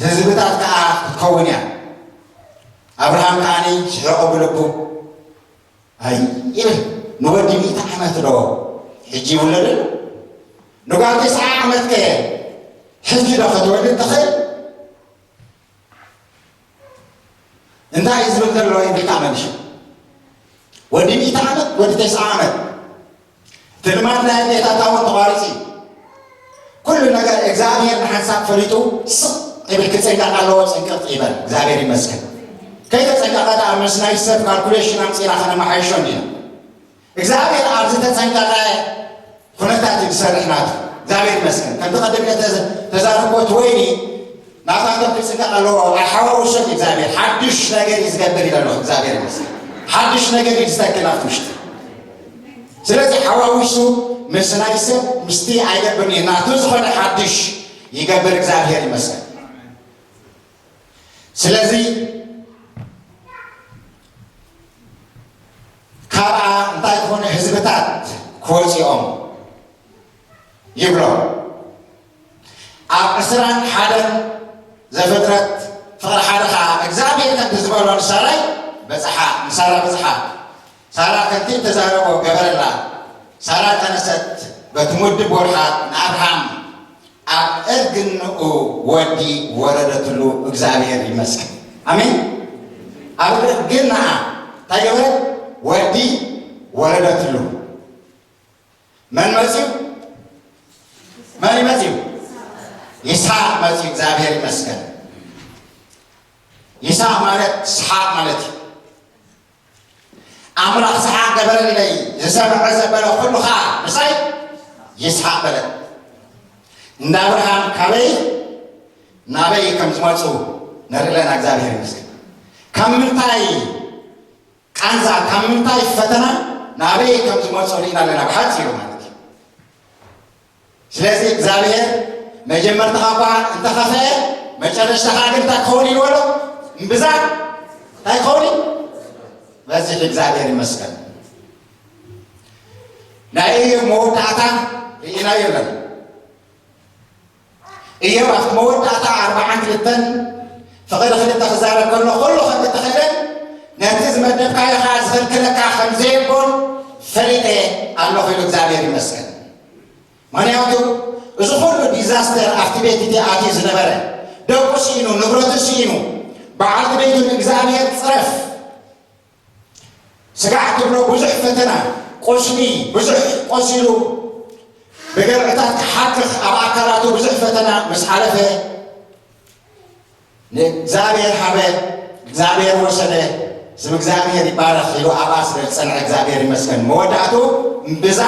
ህዝብታት ከኣ ክትከውን እያ። ኣብርሃም ከኣ ስሒቑ ብልቡ፣ ኣይ፣ ይብል፣ ንወዲ ሚእቲ ዓመት ዶ ሕጂ ይውለድ ኣሎ? ንጓል ተስዓ ዓመት ከ ሕጂ ዶ ክትወልድ ትኽእል? እንታይ እዩ ዝብል ዘሎ ኢልካ መልሽ። ወዲ ሚእቲ ዓመት፣ ወዲ ተስዓ ዓመት። እቲ ልማድ ናይ ኣዴታታ እውን ተቋሪጹ እዩ። ኩሉ ነገር እግዚኣብሔር ንሓንሳብ ፈሊጡ ስቕ ይብል፣ ክጽንቀቕ ኣለዎ፣ ጽንቅቕ ይበል። እግዚኣብሔር ይመስገን። ከይተጸንቀቐ ደኣ ምስ ናይ ሰብ ካልኩሌሽን ኣምጺእና ከነመሓይሾ እንዲና። እግዚኣብሔር ኣብ ዝተጸንቀቐ ኩነታት እዩ ዝሰርሕ ናቱ። እግዚኣብሔር ይመስገን። ከምቲ ቀደም ኢለ ተዘ-፣ ተዛረብኩዎ፣ እቲ ወይኒ ናታቶም ክጽንቀቕ ኣለዎ። ኣይሓዋውሶን እዩ እግዚኣብሔር። ሓድሽ ነገር እዩ ዝገብር ኢለ ኣለኹ። እግዚኣብሔር ይመስገን። ሓድሽ ነገር እዩ ዝተክል ኣብቲ ውሽጢ። ስለዚ ሓዋዊሱ ምስ ናይ ሰብ ምስቲ ኣይገብርን እዩ። ናቱ ዝኾነ ሓድሽ ይገብር። እግዚኣብሔር ይመስገን። ስለዚ ካብኣ እንታይ ዝኾነ ህዝብታት ክወፅኦም ይብሎ። ኣብ ዕስራን ሓደን ዘፍጥረት ፍቕሪ ሓደ ኸዓ እግዚኣብሔር ከምቲ ዝበሎ ንሳራይ በፅሓ፣ ንሳራ በፅሓ። ሳራ ከምቲ እተዛረቦ ገበረላ። ሳራ ጠነሰት፣ በቲ ምድብ ወርሓ ንኣብርሃም ኣብ እርግንኡ ወዲ ወለደትሉ። እግዚኣብሔር ይመስገን። ኣሜን። ኣብ እርግንኣ እንታይ ገበረት? ወዲ ወለደትሉ። መን መጺኡ? መን እዩ መጺኡ? ይስሐቅ መጺኡ። እግዚኣብሔር ይመስገን። ይስሐቅ ማለት ሰሓቅ ማለት እዩ። ኣምላኽ ሰሓቅ ገበረለይ፣ ዝሰምዐ ዘበለ ኩሉ ኸዓ ምሳይ ይስሓቅ በለ። እንዳ ኣብርሃም ካበይ ናበይ ከም ዝመጹ ነርኢ ኣለና። እግዚኣብሔር ይመስገን። ካብ ምንታይ ቃንዛ፣ ካብ ምንታይ ፈተና ናበይ ከም ዝመጹ ርኢና ኣለና፣ ብሓጺሩ ማለት እዩ። ስለዚ እግዚኣብሔር መጀመርታኻ እኳ እንተኸፍአ፣ መጨረሽታኻ ግን እንታይ ክኸውን ኢልዎ ኣሎ? እምብዛ እንታይ ክኸውን እዩ? በዚሕ። እግዚኣብሔር ይመስገን። ናይ ኢዮብ መወዳእታ ርኢናዮ ኣለና። ኢዮብ ኣብቲ መወዳእታ ኣርባዓን ክልተን ፍቕሪ ክልተ ክዛረብ ከሎ፣ ኩሉ ከም እተኽእለን ነቲ ዝመደብካዮ ኸዓ ዝኽልክለካ ከም ዘየቦን ፈሊጠ ኣለኹ ኢሉ። እግዚኣብሔር ይመስገን። ምኽንያቱ እዚ ኩሉ ዲዛስተር ኣብቲ ቤት እቲ ኣትዩ ዝነበረ፣ ደቁ ስኢኑ፣ ንብረቱ ስኢኑ፣ በዓልቲ ቤቱ ንእግዚኣብሔር ጽረፍ ስጋዕ ትብሎ ብዙሕ ፈተና፣ ቁስሊ ብዙሕ ቆሲሉ፣ ብገብዕታት ክሓክኽ ኣብ ኣካላቱ ብዙሕ ፈተና ምስ ሓለፈ፣ ንእግዚኣብሔር ሃበ፣ እግዚኣብሔር ወሰደ፣ ስም እግዚኣብሔር ይባረኽ ኢሉ ኣብኣ ስለ ዝጸንዐ እግዚኣብሔር ይመስገን። መወዳእቱ እምብዛ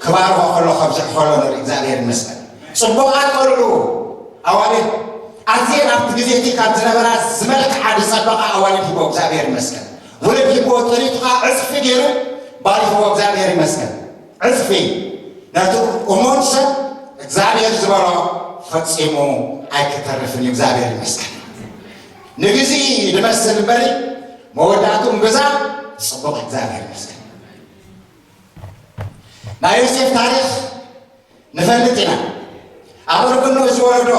ክባርኾ ከሎ ከብዝሕ ከሎ ንርኢ። እግዚኣብሔር ይመስገን። ጽቡቓት ቆልዑ ኣዋልድ ኣዝየን ኣብቲ ግዜ እቲ ካብ ዝነበራ ዝመልክዓ ዝጸበቓ ኣዋልድ ሂቦ እግዚኣብሔር ይመስገን። ውሉድ ሂቦ ጥሪቱ ኸዓ ዕጽፊ ገይሩ ባሪኽዎ እግዚኣብሔር ይመስገን። ዕጽፊ ነቲ እሙን ሰብ እግዚኣብሔር ዝበሎ ፈጺሙ ኣይክተርፍን እዩ። እግዚኣብሔር ይመስገን። ንግዜኡ እዩ ዝመስል እምበሪ መወዳእቱ እምብዛ ጽቡቕ። እግዚኣብሔር ይመስገን። ናይ ዮሴፍ ታሪኽ ንፈልጥ ኢና። ኣብ እርግንኡ ዝወረዶ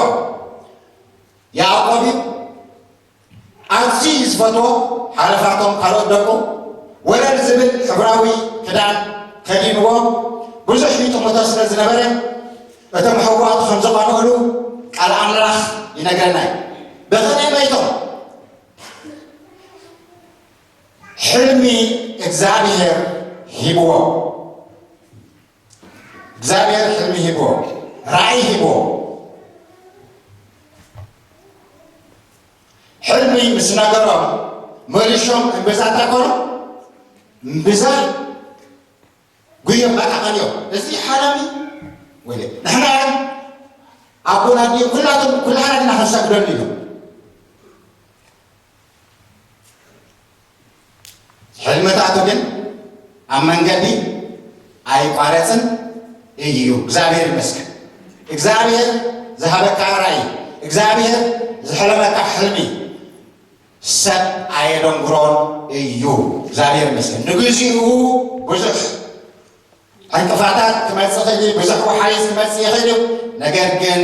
ያዕቆብ እዩ። ኣዝዩ ዝፈትዎ ሓለፋቶም ካልኦት ደቁ ወለል ዝብል ሕብራዊ ክዳን ከዲንዎ ብዙሕ ይጥምቶ ስለ ዝነበረ እቶም ኣሕዋቱ ከም ዝቐንኡሉ ቃል ኣምላኽ ይነግረና እዩ። ብቕንኢ መይቶም ሕልሚ እግዚኣብሔር ሂብዎ። እግዚኣብሔር ሕልሚ ሂብዎ፣ ራእይ ሂብዎ። ሕልሚ ምስ ነገሮም መሊሾም እምብዛ እንታይ ኮኑ? እምብዛ ጉዮም በቃ ቀንዮም። እዚ ሓላሚ ወይ ንሕና ኣቦና ድዩ? ኩላቶም ኩላና ድና ክንሰግደሉ እዮም። ሕልምታቱ ግን ኣብ መንገዲ ኣይቋረፅን እዩ። እግዚኣብሔር ይመስገን። እግዚኣብሔር ዝሃበካ ራእይ፣ እግዚኣብሔር ዝሕለመካ ሕልሚ ሰብ ኣየደንጉሮን እዩ። እግዚኣብሔር ይመስገን። ንግዚኡ ብዙሕ ዕንቅፋታት ክመጽእ ይኽእል እዩ፣ ብዙሕ ወሓይዝ ክመጽእ ይኽእል እዩ። ነገር ግን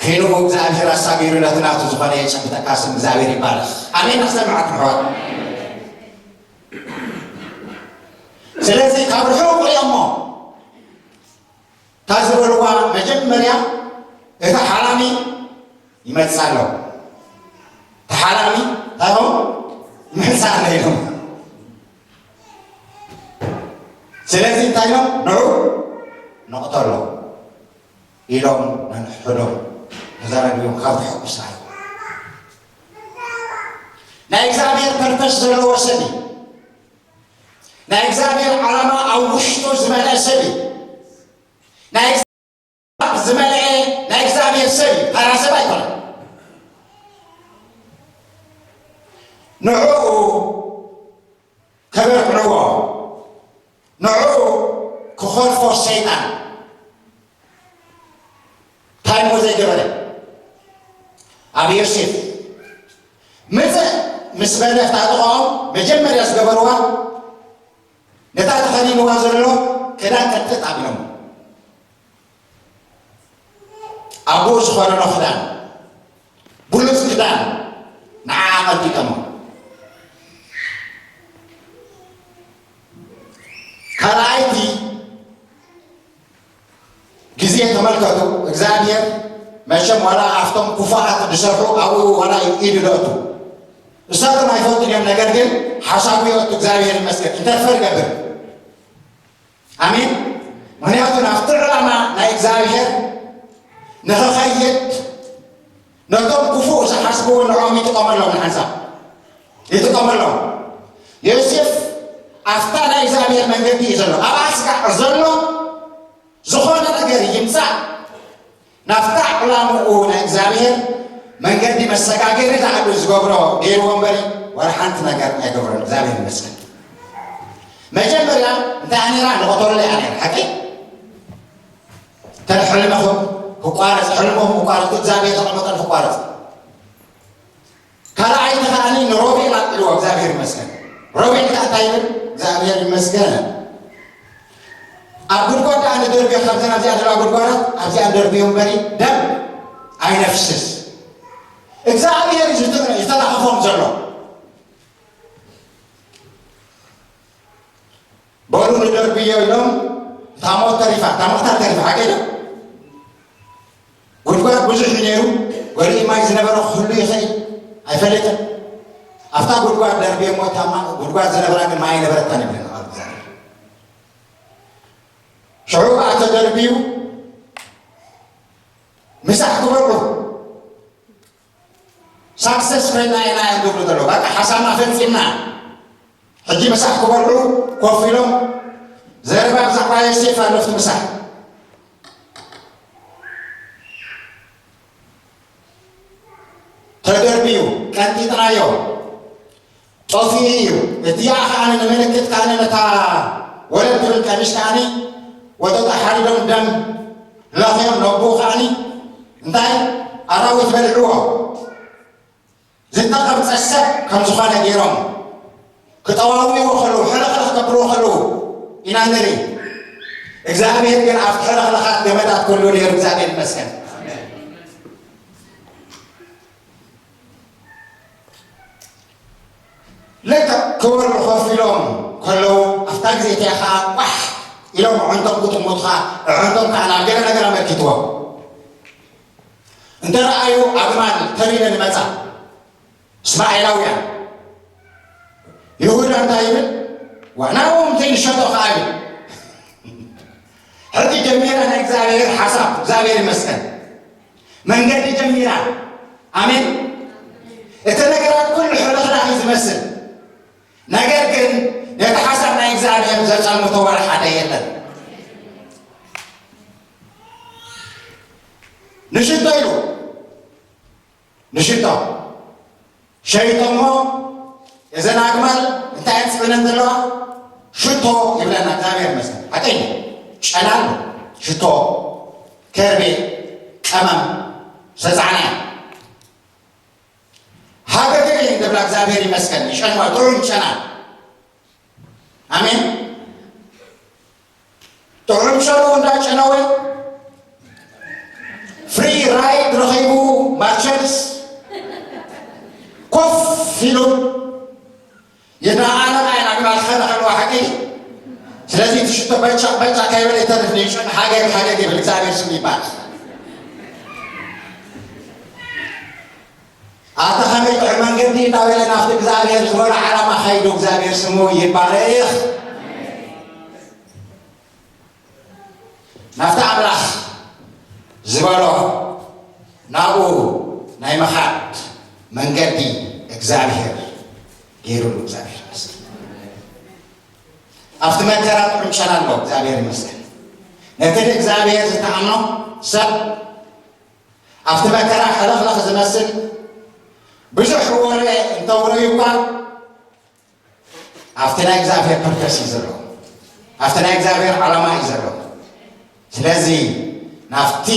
ክንኡ እግዚኣብሔር ኣሳጊሩ ነቲ ናቱ ዝኾነ የጨብጠካ። ስም እግዚኣብሔር ይባረኽ። ኣሜን። ኣሰማዕኩም ኣሕዋት። ስለዚ ካብ ርሑቕ ሪኦሞ እታ ዝበልዋ መጀመርያ እቲ ሓላሚ ይመጽእ ኣሎ። እቲ ሓላሚ እንታይ ይኸውን? ይመጽእ ኣሎ ኢሎም። ስለዚ እንታይ ኢሎም? ንዑ ንቕተሎ ኢሎም ነንሕዶም ተዛረብዮም ካብ ተሐጉሳ። ናይ እግዚኣብሔር ፐርፐስ ዘለዎ ሰብ እዩ። ናይ እግዚኣብሔር ዓላማ ኣብ ውሽጡ ዝመልአ ሰብ እዩ። ናይ እግዚኣብሔር ዝመልአ ናይ እግዚኣብሔር ሰብ እዩ። ተራ ሰብ ኣይኮነን። ንዕኡ ከበርዕዎ፣ ንዕኡ ክኸልፎ ሰይጣን እንታይ እሞ ዘይገበረ? ኣብ ዮሴፍ ምጽእ ምስ በለ እታ ጥቕኦም መጀመርያ ዝገበርዋ ነታ ተኸዲንዋ ዘሎ ክዳን ቀጥጥ ኣቢሎም ኣቦኡ ዝኸደኖ ክዳን ብሉጽ ክዳን ንዓኣ ቀንጢጠሞ። ካልኣይቲ ግዜ ተመልከቱ። እግዚኣብሔር መቸም ዋላ ኣብቶም ክፉኣት ዝሰርሑ ኣብኡ ዋላ ኢዱ ደእቱ። እሳቶም ኣይፈልጡን እዮም፣ ነገር ግን ሓሳቡ ይወቱ። እግዚኣብሔር ይመስገን። ኢንተርፈር ይገብር። ኣሜን። ምክንያቱ ናብቲ ዕላማ ናይ እግዚኣብሔር ንኽኸይድ ነቶም ክፉእ ዝሓስብዎ ንዕኦም ይጥቀመሎም። ንሓንሳብ ይጥቀመሎም። ዮሴፍ ኣብታ ናይ እግዚኣብሔር መንገዲ እዩ ዘሎ። ኣብኣ ስጋዕ ዘሎ ዝኾነ ነገር ይምጻእ፣ ናብታ ዕላምኡ ናይ እግዚኣብሔር መንገዲ መሰጋገሪ ዝዓዱ ዝገብሮ ገይርዎ እምበሪ፣ ዋላ ሓንቲ ነገር ኣይገበሮን። እግዚኣብሔር ይመስገን። መጀመርያ እንታይ ነይራ? ንቐተሎ እያ ነይራ። ሓቂ? ተን ሕልምኹም ክቋረጽ፣ ሕልምኹም ክቋረጽ፣ እግዚኣብሔር ዘቐመጠሉ ክቋረጽ። ካልኣይቲ ከኣኒ ንሮቤል ኣልዕልዎ፣ እግዚኣብሔር ይመስገን። ሮቤል ከኣ እንታይ ይብል? እግዚኣብሔር ይመስገን። ኣብ ጉድጓድ ደኣ ንደርብዮ፣ ካብዘን ኣብዚኣ ዘለዋ ጉድጓዳት ኣብዚኣ ንደርብዮ እምበሪ ደም ኣይነፍስስ። እግዚኣብሔር እዩ ዝተ-፣ ዝተላኸፎም ዘሎ። በሉ ንደርብዮ ኢሎም፣ እታ ሞት ተሪፋ፣ እታ ምቕታል ተሪፋ፣ ሓቂ ዶ? ጉድጓድ ብዙሕ እዩ ነይሩ፣ ገሊኡ ማይ ዝነበረ ክህሉ ይኽእል፣ ኣይፈልጥን። ኣብታ ጉድጓድ ደርብዮ እሞ፣ እታ ማ-፣ ጉድጓድ ዝነበራ ግን ማይ ኣይነበረታን ይብለና ቃል እግዚኣብሔር። ሽዑ ከዓ ተደርብዩ ምሳሕ ክበልዑ ሳክሰስ ኮይና ኢና እዮም ዝብሉ ዘለዉ። በቃ ሓሳብና ፈጺምና። ሕጂ ምሳሕ ክበልዑ ኮፍ ኢሎም ዘረባ ብዛዕባ ዮሴፍ ኣሎ ኣብቲ ምሳሕ። ተደርብዩ፣ ቀንጢጥናዮ፣ ጠፊኡ እዩ። እቲኣ ከኣ ንምልክት ከኣ ነታ ወለድ ትብል ቀሚሽ ከኣ ወጠጠ ሓሪዶም ደም ለኽዮም ነቦኡ ከኣ እንታይ ኣራዊት በሊዕዎ። ዝተቐብጸ ሰብ ከም ዝኾነ ገይሮም ክጠዋውይዎ ከለዉ፣ ሕልኽልኽ ከብልዎ ከለዉ ኢና ንርኢ። እግዚኣብሔር ግን ኣብቲ ሕልኽልኻት ገመዳት ኩሉ ነይሩ። እግዚኣብሔር ይመስገን። ልክዕ ክበልዑ ኮፍ ኢሎም ከለዉ፣ ኣብታ ግዜ እቲኣ ኸዓ ቋሕ ኢሎም ኣዕንቶም ክጥምቱ ኸዓ፣ ኣዕንቶም ከዓ ናብ ገለ ነገር ኣመልኪትዎም። እንተ ረኣዩ ኣግማል ተሪነን ይመጻ። እስማኤላውያን። ይሁዳ እንታይ ይብል? ዋናዎም ዘይንሸጦ ኸዓ ይብል። ሕጂ ጀሚራ ናይ እግዚኣብሔር ሓሳብ፣ እግዚኣብሔር ይመስገን። መንገዲ ጀሚራ። ኣሜን። እቲ ነገራት ኩሉ ሕልኽላኽ እዩ ዝመስል። ነገር ግን ነቲ ሓሳብ ናይ እግዚኣብሔር ዘጸልምቶ ዋላ ሓደ የለን። ንሽቶ ኢሉ ንሽቶ ሸይጦሞ። እዘን ኣግማል እንታይ እየን ጽዒነን ዘለዋ? ሽቶ ይብለና እግዚኣብሔር ይመስገን። ሓቀይ ጨና ኣሎ፣ ሽቶ፣ ከርቤ፣ ቀመም ሰጻዕና። ሃገገ እየን ዝብላ እግዚኣብሔር ይመስገን። ይጨንዋ ጥዑም ጨና። ኣሜን። ጥዑም ሸሮ እንዳጨነወ ፍሪ ራይድ ረኺቡ ማርቸንስ ኮፍ ኢሉ የዳኣና ኣይና ግባል ኸነ ኸልዋ ሓቂ። ስለዚ ትሽቶ በጫ በጫ ከይበለ ይተርፍ ንይጨን ሓገግ ሓገግ ይብል። እግዚኣብሔር ስም ይባል። ኣታ ከመይ ጥዑም መንገዲ እንዳበለ ናብቲ እግዚኣብሔር ዝበሎ ዓላማ ኸይዱ እግዚኣብሔር ስሙ ይባረኽ። ናብቲ ኣምላኽ ዝበሎ ናብኡ ናይ ምኻድ መንገዲ እግዚኣብሔር ገይሩሉ እግዚኣብሔር ይመስገን። ኣብቲ መከራ ጥዑም ጨና ኣሎ እግዚኣብሔር ይመስገን። ነቲ ንእግዚኣብሔር ዝተኣምኖ ሰብ ኣብቲ መከራ ሕልኽልኽ ዝመስል ብዙሕ ወረ እንተውረዩ እኳ ኣብቲ ናይ እግዚኣብሔር ፐርፐስ እዩ ዘሎ። ኣብቲ ናይ እግዚኣብሔር ዓላማ እዩ ዘሎ። ስለዚ ናብቲ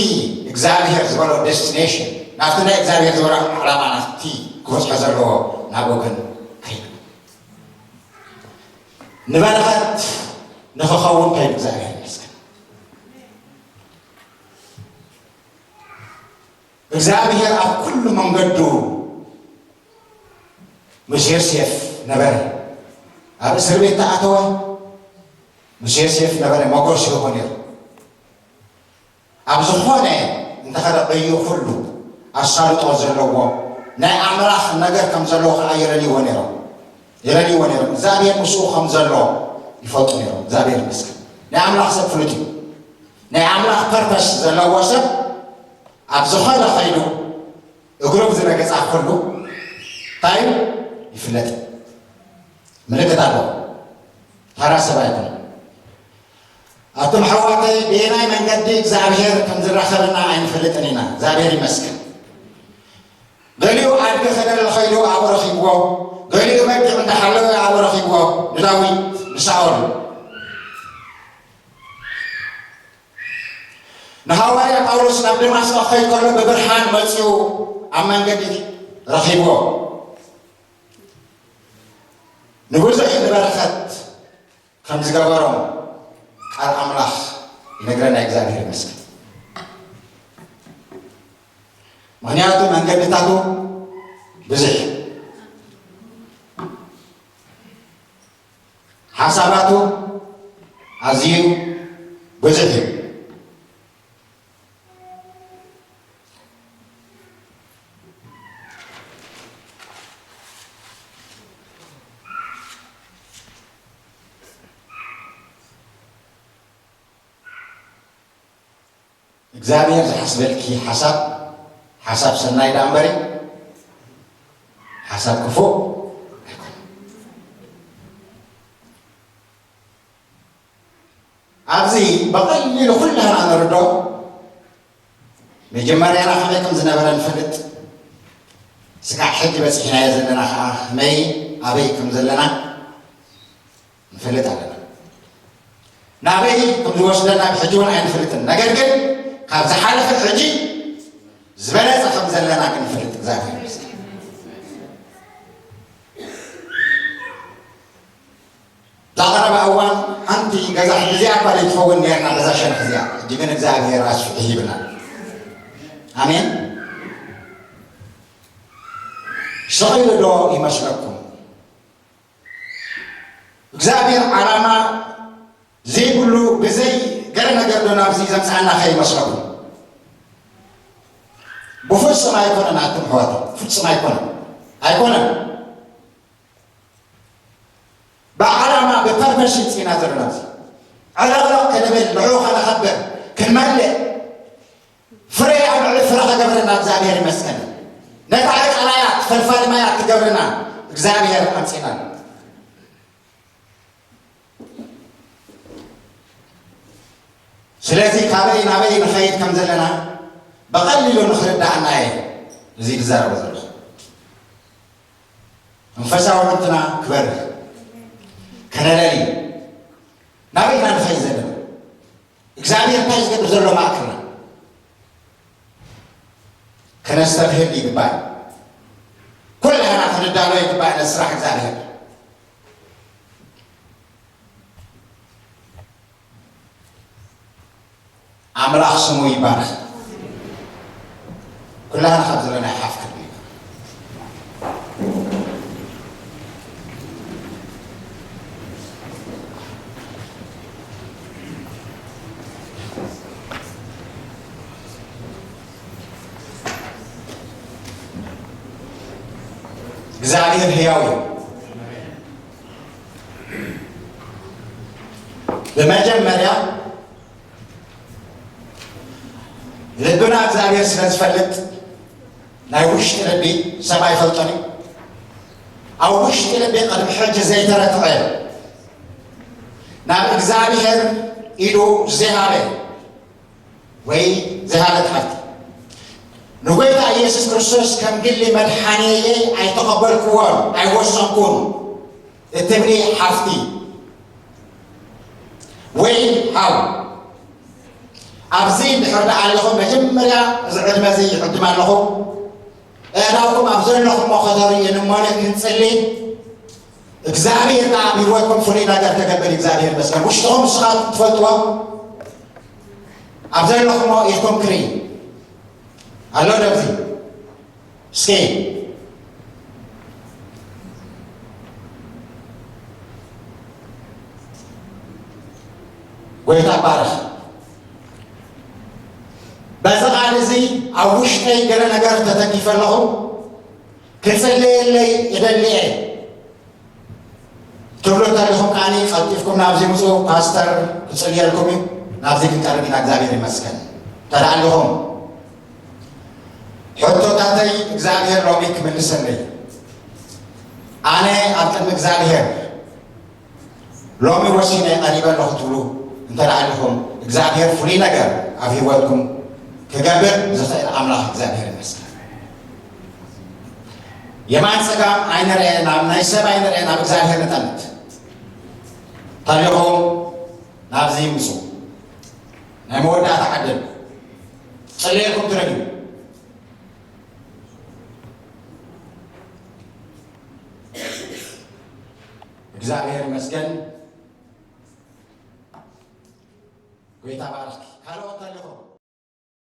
እግዚኣብሔር ዝበሎ ዴስቲኔሽን ናብቲ ናይ እግዚኣብሔር ዝበሎ ዓላማ ናብቲ ክበፅሖ ዘለዎ ናብኡ ግን ከይዱ ንበረኸት ንኽኸውን ከይዱ እግዚኣብሔር ይመስገን። እግዚኣብሔር ኣብ ኩሉ መንገዱ ምስ ዮሴፍ ነበረ። ኣብ እስር ቤት ተኣተወ፣ ምስ ዮሴፍ ነበረ፣ ሞገስ ይህቦ ነይሩ። ኣብ ዝኾነ እንተኸደ ዕዩ ኩሉ ኣሳልጦ ዘለዎ ናይ ኣምላኽ ነገር ከም ዘለዎ ከዓ ይረድይዎ ነይሮም፣ ይረድይዎ ነይሮም። እግዚኣብሔር ምስኡ ከም ዘሎ ይፈልጡ ነይሮም። እግዚኣብሔር ይመስገን። ናይ ኣምላኽ ሰብ ፍሉጥ እዩ። ናይ ኣምላኽ ፐርፐስ ዘለዎ ሰብ ኣብ ዝኾነ ኸይዱ እግሩ ብዝረገጻ ኩሉ እንታይ ይፍለጥ ምልክት ኣለዎ። ተራ ሰብ ኣይኮነን። ኣቱም ኣሕዋተይ ብየናይ መንገዲ እግዚኣብሔር ከም ዝራኸበና ኣይንፈልጥን ኢና። እግዚኣብሔር ይመስገን። ገሊኡ ኣድጊ ከደለ ኸይዱ ኣብኡ ረኺብዎ፣ ገሊኡ በጊዕ እንዳሓለወ ኣብኡ ረኺብዎ። ንዳዊት ንሳኦል ንሃዋርያ ጳውሎስ ናብ ደማስቆ ክኸይድ ከሎ ብብርሃን መጺኡ ኣብ መንገዲ ረኺብዎ። ንብዙሕ ንበረኸት ከም ዝገበሮም ቃል ኣምላኽ ይነግረና። እግዚኣብሔር ይመስገን። ምኽንያቱ መንገድታቱ ብዙሕ፣ ሓሳባቱ ኣዝዩ ብዙሕ እዩ። እግዚኣብሔር ዝሓስበልኪ ሓሳብ፣ ሓሳብ ሰናይ ደኣ እምበሪ ሓሳብ ክፉእ ኣይኮነን። ኣብዚ ብቐሊሉ ኩላህና ንርዶ። መጀመርያና ከመይ ከም ዝነበረ ንፈልጥ፣ ስጋዕ ሕጂ በፂሕናዮ ዘለና ከዓ ከመይ ኣበይ ከም ዘለና ንፈልጥ ኣለና። ናበይ ከም ዝወስደና ብሕጂ እውን ኣይንፈልጥን። ነገር ግን ካብ ዝሓለፈ ሕጂ ዝበለፀ ከም ዘለና ግን ንፈልጥ። እግዚኣብሔር ይመስገን። እዛ ቀረባ እዋን ሓንቲ ገዛ ሕጂ እዚኣ እኳ ዘይትኸውን ነርና፣ በዛ ሸነኽ እዚኣ። ሕጂ ግን እግዚኣብሔር ኣስፍሑ ሂብና። ኣሜን። ስቕ ኢሉ ዶ ይመስለኩም? እግዚኣብሔር ዓላማ ዘይብሉ ብዘይ ገለ ነገር ዶ ናብዚ ዘምፅኣና ከይመስለኩም? ብፍፁም ኣይኮነን ኣቱም ኣሕዋት፣ ፍፁም ኣይኮነን፣ ኣይኮነን። ብዓላማ ብፐርፐስ ይምፅእና ዘሎ ናብዚ። ዕለቕለቕ ክንብል፣ ንዕኡ ከነኸብር፣ ክንመልእ፣ ፍረ ኣብ ልዕሊ ፍረ ከገብረና እግዚኣብሔር ይመስገን። ነታ ዕቃላ እያ፣ ፈልፋሊ ማይ እያ ትገብረና። እግዚኣብሔር ኣምፂእና። ስለዚ ካበይ ናበይ ንኸይድ ከም ዘለና፣ ብቐሊሉ ንኽርዳእና እየ እዚ ዝዛረቦ ዘለኹ። መንፈሳዊ ዕጥና ክበርህ፣ ከነለሊ፣ ናበይ ኢና ንኸይድ ዘለና? እግዚኣብሔር እንታይ ዝገብር ዘሎ ማእከልና? ከነስተብህል ይግባእ። ኩላህና ክንዳሎ ይግባእ ነቲ ስራሕ እግዚኣብሔር። ኣምላኽ ስሙ ይባረኽ። ኩላህና ካብ ዘለና ሓፍ ክንብል ኢና። እግዚኣብሔር ህያው እዩ። ብመጀመርያ ልብና እግዚኣብሔር ስለ ዝፈልጥ፣ ናይ ውሽጢ ልቢ ሰብ ኣይፈልጦን እዩ። ኣብ ውሽጢ ልቢ ቅድሚ ሕጂ ዘይተረትዐ፣ ናብ እግዚኣብሔር ኢዱ ዘይሃበ ወይ ዘይሃበት ሃብቲ፣ ንጎይታ ኢየሱስ ክርስቶስ ከም ግሊ መድሓንየይ ኣይተቐበልክዎን ኣይወሰንኩን እትብሊ ሓፍቲ፣ ወይ ሓው፣ ኣብዚ እንድሕር ደኣ ኣለኹም፣ መጀመርያ እዚ ዕድመ እዚ ይዕድም ኣለኹ። ኣእዳውኩም ኣብ ዘለኹሞ ከተርእዩ ንሞለ ክንጽሊ። እግዚኣብሔር ከኣ ኣብ ህይወትኩም ፍሉይ ነገር ተገብር። እግዚኣብሔር ይመስገን። ውሽጥኹም ንስኻትኩም ትፈልጥዎ ኣብ ዘለኹሞ ኢድኩም ክርኢ ኣሎ ዶ? ኣብዚ እስኪ ጎይታ ባርኽ። በዚ ቃል እዚ ኣብ ውሽጠይ ገለ ነገር ተተኪፈ ኣለኹ። ክጽለየለይ እደሊ እየ ትብሉ እንተለኹም ከዓኒ ቀልጢፍኩም ናብዚ ምጹ። ፓስተር ክጽልየልኩም እዩ። ናብዚ ክንቀርብ ኢና። እግዚኣብሔር ይመስገን። ተዳዕልኹም ሕቶታተይ እግዚኣብሔር ሎሚ ክምልሰለይ። ኣነ ኣብ ቅድሚ እግዚኣብሔር ሎሚ ወሲነ ቀሪበ ኣለኹ ትብሉ እንተ ደኣ ኣለኹም፣ እግዚኣብሔር ፍሉይ ነገር ኣብ ህይወትኩም ክገብር ዝኽእል ኣምላኽ እግዚኣብሔር ይመስገን። የማን ጸጋም ኣይንርኤ፣ ናብ ናይ ሰብ ኣይንርኤ፣ ናብ እግዚኣብሔር ንጠምት። ተልእኾ ናብዚ ይምጹ። ናይ መወዳእታ ዕድል። ጽልየልኩም ትረድዩ። እግዚኣብሔር ይመስገን። ጎይታ ባርክ። ካልኦት ተልእኾ።